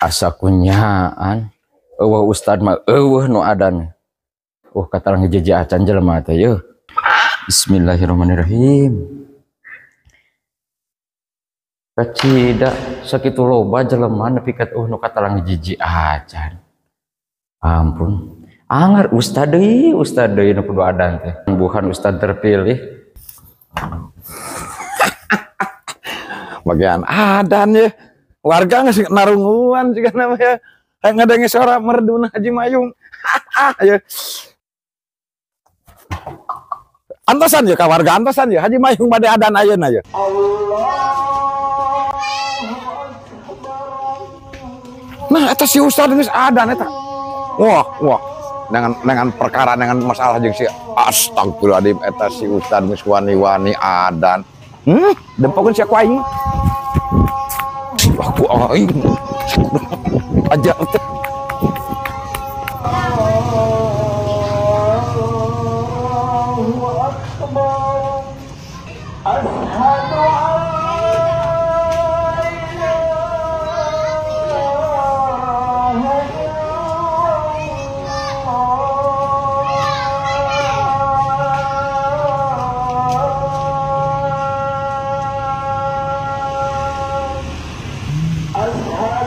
Asa kunyaan eueuh ustad mah eueuh nu adan. Oh katalang hiji acan jelema teh yeuh. Bismillahirrahmanirrahim. Kacida sakitu loba jelema nepi ka eueuh nu katalang hiji acan. Ampun. Angar ustad deui nu kudu adan teh. Bukan ustad terpilih. Bagian adan ya. Warga ngasih narunguan juga namanya. Kayak ngadenge suara merduna Haji Mayung. Ya. Antosan ya ka warga antosan ya Haji Mayung bade adan ayeuna ya. Nah, eta si ustad geus adan eta. Wah, wah. Dengan perkara dengan masalah jeung si astagfirullahaladzim eta si ustad geus wani-wani adan. Dempokeun sia ku aing. Wah, ku aing. Aja teh. Allahu akbar. Asyhadu an la ilaha illallah. Asyhadu an la ilaha illallah. Asyhadu anna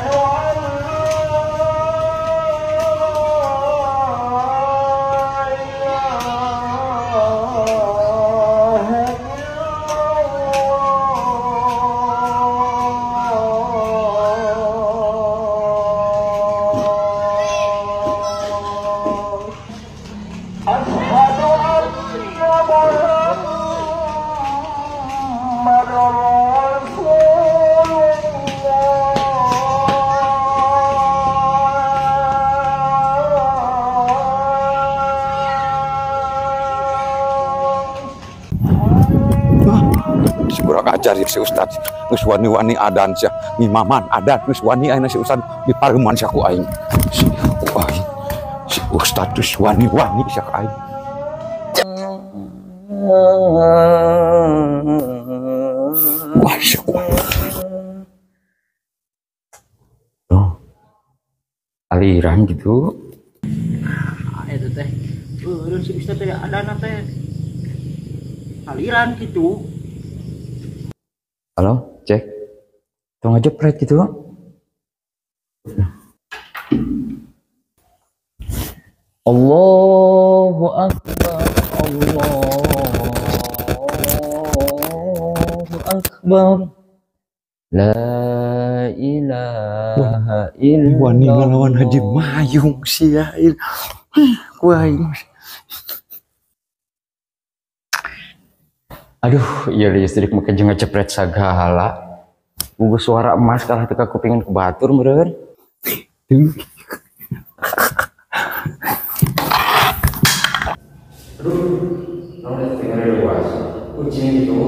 Muhammadar Rasulullah. Si kurang ajar ya si ustad geus wani-wani adan sia ngimaman adan geus wani ayeuna si ustad dipareuman sia ku aing. Si ku aing si ustad geus wani-wani sia ka aing. Wah, sia ku aing. Oh, aliran gitu. Nah, eta teh. Eureun si ustad teh adana teh. Aliran gitu. Halo, cek. Tong ngejepret gitu. Allahu akbar, Allahu akbar. La ilaha illallah. Wani ngalawan Haji Mayung sia. Ku aing. Aduh, iya listrik make jeung ngejepret sagala. Buku suara emas kalah teu kakupingan ku batur meureun. Aduh, naon eta teh luas. Kucing itu.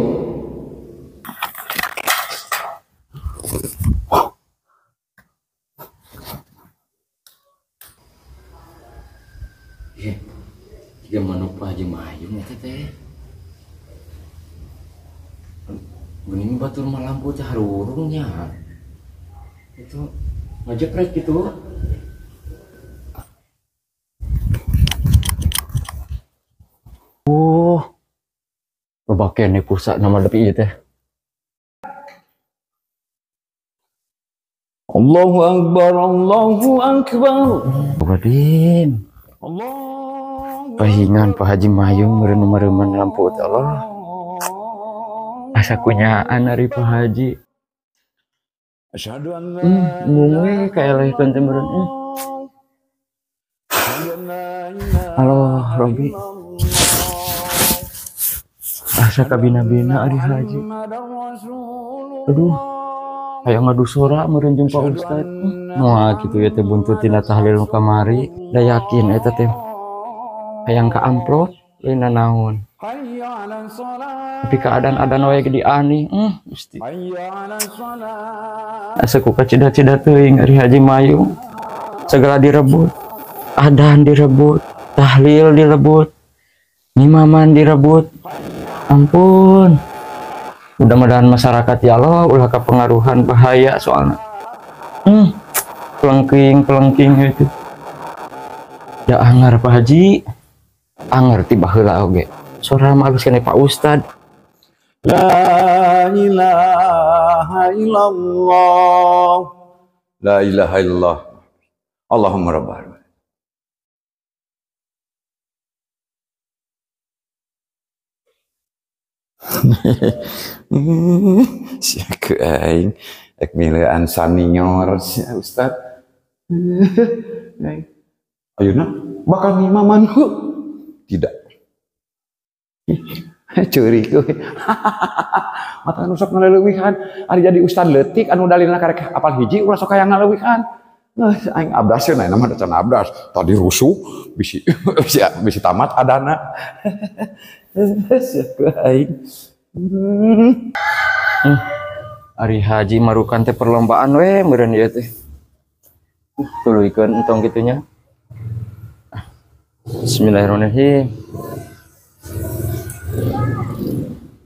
Ih, jiga manuk Pak Haji Mayung eta teh. Geuning batur mah lampu teh harurungnya. Itu ngejepret gitu. Oh. Loba keneh pulsa nama depi ieu teh. Allahu akbar, Allahu akbar. Astagfirullahaladzim. Allahu Pahingan Pak Haji Mayung meureun-meureun lampu teh Allah. Asa kunyaan ari Pak Haji. Asyhadu an la Mung we kaelehkeun teh meureun. Asyhadu an la ilaha Halo, Robi. Asa kabina-bina ari Haji. Aduh, hayang ngadu sora meureun jeung Pak Ustad. Moal kitu ya teh buntut tina tahlil nu kamari. Da yakin eta teh hayang ka amplop lain naon. Tapi keadaan adan wae di ani, Gusti. Asa ku kacida-cida teuing ari Haji Mayung. Segala direbut, adan direbut, tahlil direbut, ngimaman direbut. Ampun. Mudah-mudahan masyarakat ya Allah ulah kapengaruhan bahaya soalna. Pelengking-pelengking itu. Da anggar Pak Haji. Anggar ti baheula oge. Sora mah alus keneh Pak Ustad. La ilaha illallah. La ilaha illallah. Allahumma rabbal. Sia ku aing ek milean sanior sia Ustad. Ayeuna bakal ngimaman heuh. Tidak. Ceurik euy. Mata anu sok ngaleuwihan, ari jadi ustad leutik anu dalilna karek apal hiji ulah sok hayang ngaleuwihan. Aing abdas na mah can abdas. Tadi rusuh bisi bisi, bisi tamat adana. Sia ku aing. Ari Haji marukan teh perlombaan we meureun ieu teh. Tuluykeun entong kitu nya. Bismillahirrahmanirrahim.